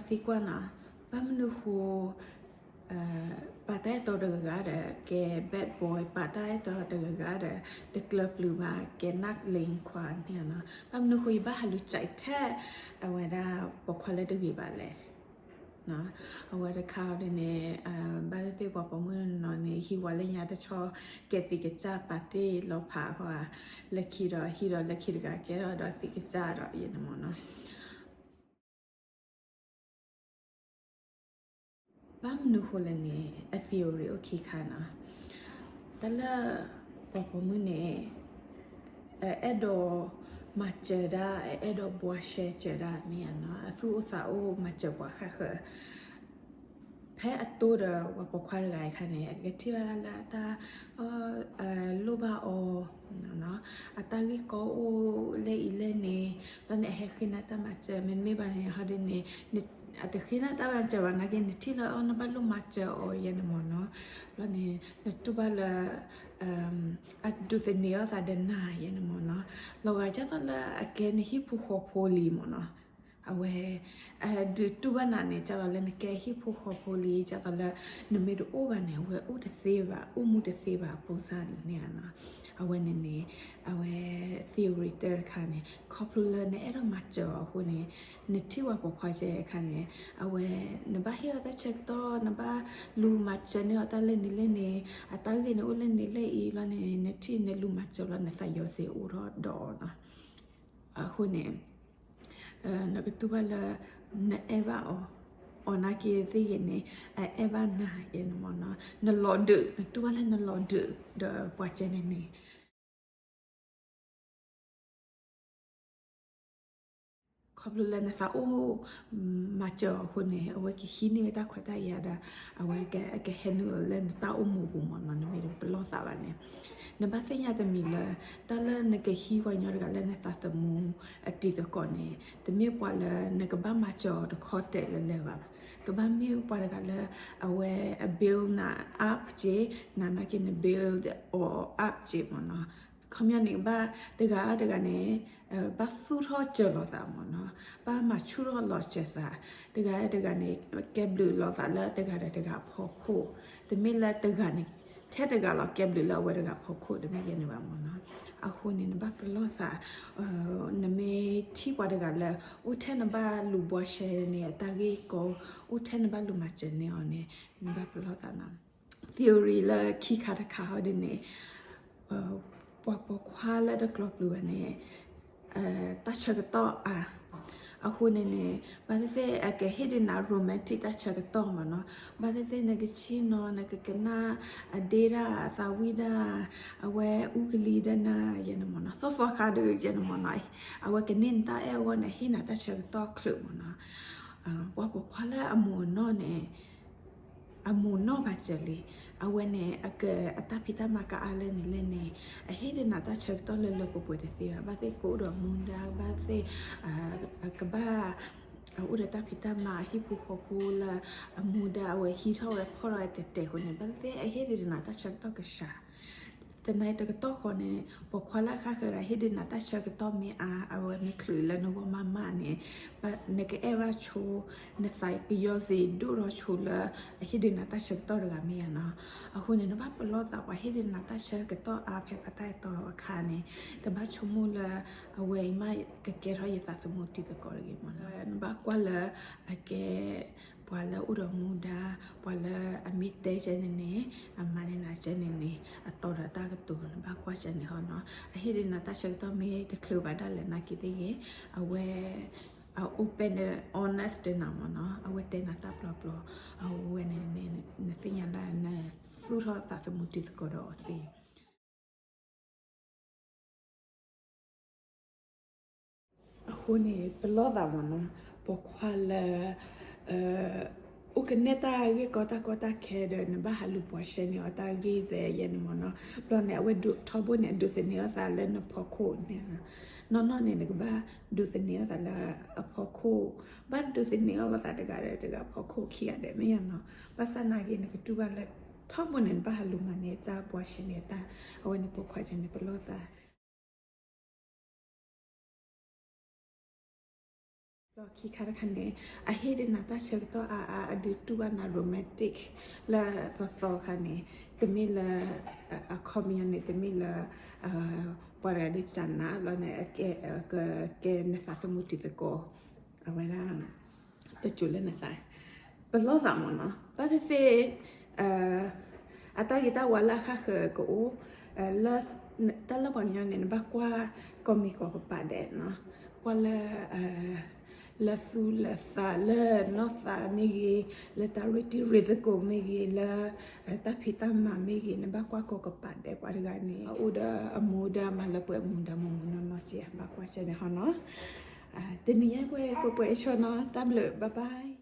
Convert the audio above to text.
သံကွၢ်နီၤ, ဘၣ်မနုၤဃိ ပာ်တၢ်အဲၣ်တီတဂၤဂၤဒီး ကဲ bad boy, ပာ်တၢ်အဲၣ်တီတဂၤဂၤဒီး တကျၢၤပျုၤဘၣ် ကဲ နၢ်လ့ခွါန့ၣ်နီၤ. ဘၣ်မနုၤဃိယဘၣ်ဟးလူၤစဲးထဲ အဝဲဒၣ်ပိာ်ခွါလၢတဂ့ၤဘၣ်လဲၣ်. အဝဲတခါအံၤဒ်န့ၣ် ဘၣ်သ့ၣ်သ့ၣ်ပှၤပိာ်မုၣ်နီၤန့ၣ် ဟံးဝဲလၢညါတဆီ ကဲသံးကစၢ်ပာ်တ့ၢ်လီၤဖးဃီဧါ, လၢခံဒီးဟံးဒီးလၢခံတဂၤကဲထီၣ်ဒီးသံးကစၢ်ဒီးယဲန့ၣ်မ့ၢ်နီၤ. ဘၣ်မနုၤဃိလဲၣ်န့ၣ် အ theory အိၣ်ခံခါနီၤ. တၢ်လၢ ပှၤပိာ်မုၣ်န့ၣ် အဲၣ်ဒိးမၤစၢၤဒၣ် အဲၣ်ဒိးဘှါရှဲစၢၤဒၣ်မ့ၢ်ဧါနီၤ, အသူၣ်အိၣ်သးအိၣ်မၤစၢၤပှၤဃၣ်ဃၢၤ ဖဲအတိၢ်ဒီးပှၤပိာ်ခွါတဂၤအခါန့ၣ် အကထံၣ်ဘၣ်ဒၣ်လၢအတၢ် လိၣ်ဘၣ်အီၤ အတၢ်ဂ့ၢ်ကီအိၣ်လဲၣ်အံၤလဲၣ်န့ၣ်, ဘျီန့ၣ်အဟဲဃ့နၤတၢ်မၤစၢၤ မ့တမ့ၢ်ဘၣ်န့ၣ် ဟီဒ်န့ၣ် အတဃ့နၤတၢ်မၤစၢၤဘၣ်နာ်က့ နထံၣ်လၢအီၤ နဘၣ်လိၣ်မၤစၢၤအီၤယဲန့ၣ်မ့ၢ်နီၤ. ဘျီန့ၣ် နတူၢ်ဘၣ်လၢ အဒုးသန့ၤအီၤသးဒီးနၤယဲန့ၣ်မ့ၢ်နီၤ. လီၤဂာ်ဒ်သိးလၢအကဲနဟံၣ်ဖိဃီဖိလံမ့ၢ်နီၤ. အဝဲ ဒုးတူၢ်ဘၣ်နၤန့ၣ် ဒ်သိးလၢနကဲဟံၣ်ဖိဃီဖိလံ, ဒ်သိးလၢ နမ့ၢ်တအိၣ်ဘၣ်န့ၣ် အဝဲအိၣ်တသ့ဘၣ်, အိၣ်မူတသ့ဘၣ် ပုံစံန့ၣ်နီၤ. အဝဲန့ၣ်န့ၣ် အဝဲ theory တၢ်တခါန့ၣ် ခီဖျိလၢနအဲၣ်ဒိးမၤစၢၤအီၤအဃိန့ၣ် နထံၣ်ပှၤပိာ်ခွါစဲအခါန့ၣ် အဝဲ နဘၣ်ဟ့ၣ်အီၤတၢ်ဆၢကတီၢ်, နဘၣ်လူၤမၤစၢၤန့ၢ်အီၤတၢ်လၢန့ၣ်လၢန့ၣ်, အတၢ်ဂ့ၢ်န့ၣ်အိၣ်လၢန့ၣ်လၢအံၤလီၤန့ၣ် နထံၣ်နလူၤမၤစၢၤလီၤ နသးယီၤစ့ၤအိၣ်ထီၣ်ဒီးအီၤနီၤ. အဃိန့ၣ် နကတူၢ်ဘၣ်လၢ နအဲၣ်ဘၣ်အီၤ, အီၤနာ်က့သ့ၣ်ဂ့ၤန့ၣ် အအဲၣ်ဘၣ်နၤယဲန့ၣ်မ့ၢ်နီၤ. နလီၤဒုး, နတူၢ်ဘၣ်လၢနလီၤဒုး ဒီးပှၤစဲန့ၣ်န့ၣ် ခီဖျိလၢနသးအိၣ် မၤစၢၤအီၤအဃိန့ၣ် အဝဲကဟံးန့ၢ်ဝဲတၢ်ခွဲးတၢ်ယာ်ဒီး အဝဲကဟဲနုာ်လီၤလၢနတၢ်အိၣ်မူအပူၤမ့ၢ်နီၤ, နမ့ၢ်တပလီၢ်သးဘၣ်န့ၣ်. နဘၣ်သ့ၣ်ညါတမံၤလၢ တၢ်လၢနကဟံးပှၤကညီတဂၤလၢနသးသမူအတံၤသကိးန့ၣ် တမ့ၢ်ပှၤလၢနကဘၣ်မၤစၢၤအီၤတခီတဲာ်လၢလၢာ်ဘၣ်. ကဘၣ်မ့ၢ်ပှၤတဂၤလၢ အဝဲအ build နၤ up က့ၤ, နၤနာ်က့န build အီၤ up က့ၤမ့ၢ်နီၤ. ခီပညီန့ၣ် ဘၣ်တဂၤတဂၤန့ၣ် ဘၣ်သူၣ်ထီၣ်စၢၤလီၤသးမ့ၢ်နီၤ, ဘၣ်မၤဆူၣ်ထီၣ်လီၤစၢၤသး, တဂၤတဂၤန့ၣ် ကဲဘျုးလီၤသးလၢတဂၤဒီးတဂၤအဖီခိၣ်, တမ့ၢ်လၢတဂၤန့ၣ် ထဲတဂၤလီၤကဲဘျုးလၢအဝဲတဂၤအဖီခိၣ် တမ့ၢ်ယဲန့ၣ်ဘၣ်မ့ၢ်နီၤ. အဃိန့ၣ် နဘၣ်ပလီၢ်သး, နမ့ၢ်ထံၣ်ပှၤတဂၤလၢ အိၣ်ထဲနဘၣ်လူၤဘှါရှဲန့ၣ် အတၢ်ဂ့ၢ်ကီ, အိၣ်ထဲနဘၣ်လူၤမၤစၢၤန့ၢ်အီၤန့ၣ် နဘၣ်ပလီၢ်သးနီၤ. theory လၢခံခါတခါဟီဒ်န့ၣ် ပှၤပိာ်ခွါလၢတကျီၤပျုၤဘၣ်န့ၣ် တၢ်ဆၢကတီၢ်အါ, အဃိန့ၣ်န့ၣ် ဘၣ်သ့ၣ်သ့ၣ် အကဟ့ၣ်ဒုးနၤ romantic တၢ်ဆၢကတီၢ်မ့ၢ်နီၤ, ဘၣ်သ့ၣ်သ့ၣ်နကဆ့ၣ်နီၤ နကကနၣ် အဒ့တၢ် အသးဝံၣ်တၢ် အဝဲအူကလံၤဒီးနၤ ယဲန့ၣ်မ့ၢ်နီၤ, သီၣ်သီခါဒုးယဲန့ၣ်မ့ၢ်နီၤ, အဝဲကန့ၢ်နတၢ်အဲၣ်အဂီၢ်န့ၣ် ဟ့ၣ်နၤတၢ်ဆၢကတီၢ်ချုးမ့ၢ်နီၤ. ပှၤပိာ်ခွါလၢအမိၢ်အနီၢ်န့ၣ် အမိၢ်နီၢ်ဘၣ်စၢၤလံ, အဝဲန့ၣ် အတၢ်ဖံးတၢ်မၤကအါလၢန့ၣ်လၢန့ၣ် အဟ့ၣ်ဒုးနၤတၢ်ဆၢကတီၢ်လၢလၢပှဲၤပှဲၤတသ့ဘၣ်, ဘၣ်သ့ၣ်ကအိၣ်ဒီးမူဒါ ဘၣ်သ့ၣ် ကဘၣ် အအိၣ်ဒီးတၢ်ဖံးတၢ်မၤ အဟံၣ်ဖိဃီဖိလၢ အမူဒါအဝဲဟံးထီၣ်ဝဲဖီၣ်ထီၣ်ဝဲတဲာ်တဲာ်အဃိန့ၣ် ဘၣ်သ့ၣ်သ့ၣ်အဟ့ၣ်ဒုးနၤတၢ်ဆၢကတီၢ်ကစှၤ တနံၤတကတီၢ်ဃီန့ၣ် ပိာ်ခွါလၢအဃါဃၢၤဒီးဟ့ၣ်ဒုးနၤတၢ်ဆၢကတီၢ်မ့ၢ်အါ အဝဲမ့ၢ်ချုးလၢနဂီၢ်မးမးန့ၣ် နကအဲၣ်ဘၣ်ဆိ နသးကယီစ့ၤဒိၣ်ထီၣ်ဆိလၢ အဟ့ၣ်ဒုးနၤတၢ်ဆၢကတီၢ်တဂၤမ့ၢ်ဧါနီၤ. အဃိန့ၣ် နဘၣ်ပလီၢ်သးပှၤဟ့ၣ်ဒုးနၤတၢ်ဆၢကတီၢ်အါဖဲပှၤတၢ်အဲၣ်တီအခါန့ၣ် တဘၣ်ဆိကမိၣ်လၢ အဝဲအံၤမးကကဲထီၣ်ယသးသမူတံၤသကိးတဂ့ၤမ့ၢ်နီၤ. နဘၣ်ကွၢ်လၢအကဲ ပှၤလၢအိၣ်ဒီးမူဒါ ပှၤလၢအမ့ၢ်တဲကဲန့ၣ်န့ၣ် အမၤန့ၢ်နၤကဲန့ၣ်န့ၣ် အတီဒီးတၢ်ကတိၤ နဘၣ်ကွၢ်ကဲန့ၣ်ဟီနီၤ. အဟ့ၣ်ဒုးနၤတၢ်ဆၢကတီၢ်မ့ၢ်တချုးဘၣ်ဒၣ်လဲာ်နာ်က့သ့ၣ်ဂ့ၤ အဝဲ အ open ဒီး honest ဒီးနၤမ့ၢ်နီၤ. အဝဲတဲနၤတၢ်ပျီပျီ အဝဲန့ၣ်န့ၣ် နသ့ၣ်ညါလၢ နသူၣ်ထီၣ်သးသမူတံၤသကိးဒီးအီၤသ့. အဃိန့ၣ် ပလီၢ်သးမ့ၢ်နီၤ ပိာ်ခွါလၢ အိၣ်ကနဲၣ်တၢ်ဂ့ၢ်ကီတၢ်ကီတၢ်ခဲဒီး နဘၣ်ဟးလူၤပှၤရှဲန့ၢ်အီၤတၢ်ဂ့ၢ်သဲးယဲန့ၣ်မ့ၢ်နီၤ. ဘျီန့ၣ် အဝဲဒိးထီဘိန့ၣ် ဒိးသန့ၤအီၤသးလၢနဖီခိၣ်န့ၣ် နီၢ်နီၢ်န့ၣ် နကဘၣ်ဒိးသန့ၤအီၤသးလၢအဖီခိၣ်, ဘၣ်ဒိးသန့ၤအီၤသးတဂၤဒီးတဂၤဖီခိၣ်ခံဂၤဒဲးမ့ၢ်ယါနီၤ. ဘၣ်ဆၣ်နာ်က့ နကတူၢ်ဘၣ်လၢ ထီဘိန့ၣ် နဘၣ်ဟးလူၤမၤန့ၢ်တၢ်ပှၤရှဲန့ၢ်တၢ်, အဝဲန့ၣ်ပိာ်ခွါကဲန့ၣ် ပလီၢ်သး. ဒီးခံခါတခါန့ၣ် အဟ့ၣ်ဒုးနၤတၢ်ဆၢကတီၢ်အါအါ အဒုးတူၢ်ဘၣ်နၤ romantic လၢသီသီခါန့ၣ် တမ့ၢ်လၢ အခီပညီန့ၣ် တမ့ၢ်လၢ ပှၤတဂၤဒုးစံးနၤဘျီန့ၣ် ကကဲနသးသမူတံၤသကိး အဝဲဒၣ် တစိၤလၢနသး ပလီၢ်သးမ့ၢ်နီၤ တၢ်သ့ၣ်သ့ၣ် အတၢ်ဂ့ၤတၢ်ဝါလၢအဃၣ်ဃၢၤကအိၣ် လၢ တၢ်လၢပှၤကညီန့ၣ် နဘၣ်ကွၢ်ကိးမံၤကိးကပၤဒဲးနီၤ ကွၢ်လၢ လၢသူၣ်လၢသး လၢနီၢ်သးမ့ၢ်ဂ့ၤ လၢတၢ်ရ့တံၤရ့သကိးမ့ၢ်ဂ့ၤ လၢ တၢ်ဖံးတၢ်မၤမ့ၢ်ဂ့ၤ နဘၣ်ကွၢ်ကိးကပၤဒဲး ပှၤတဂၤန့ၣ် အအိၣ်ဒီးအမူဒါ မၤလၢပှဲၤမူဒါမူမူနီၢ်နီၢ်စ့ၢ် ဘၣ်ကွၢ်စ့ၢ်န့ၣ်ဟီနီၤ တနံၤညါပှဲၤပှဲၤအဆၢနီၤ တၢ်ဘျုး bye bye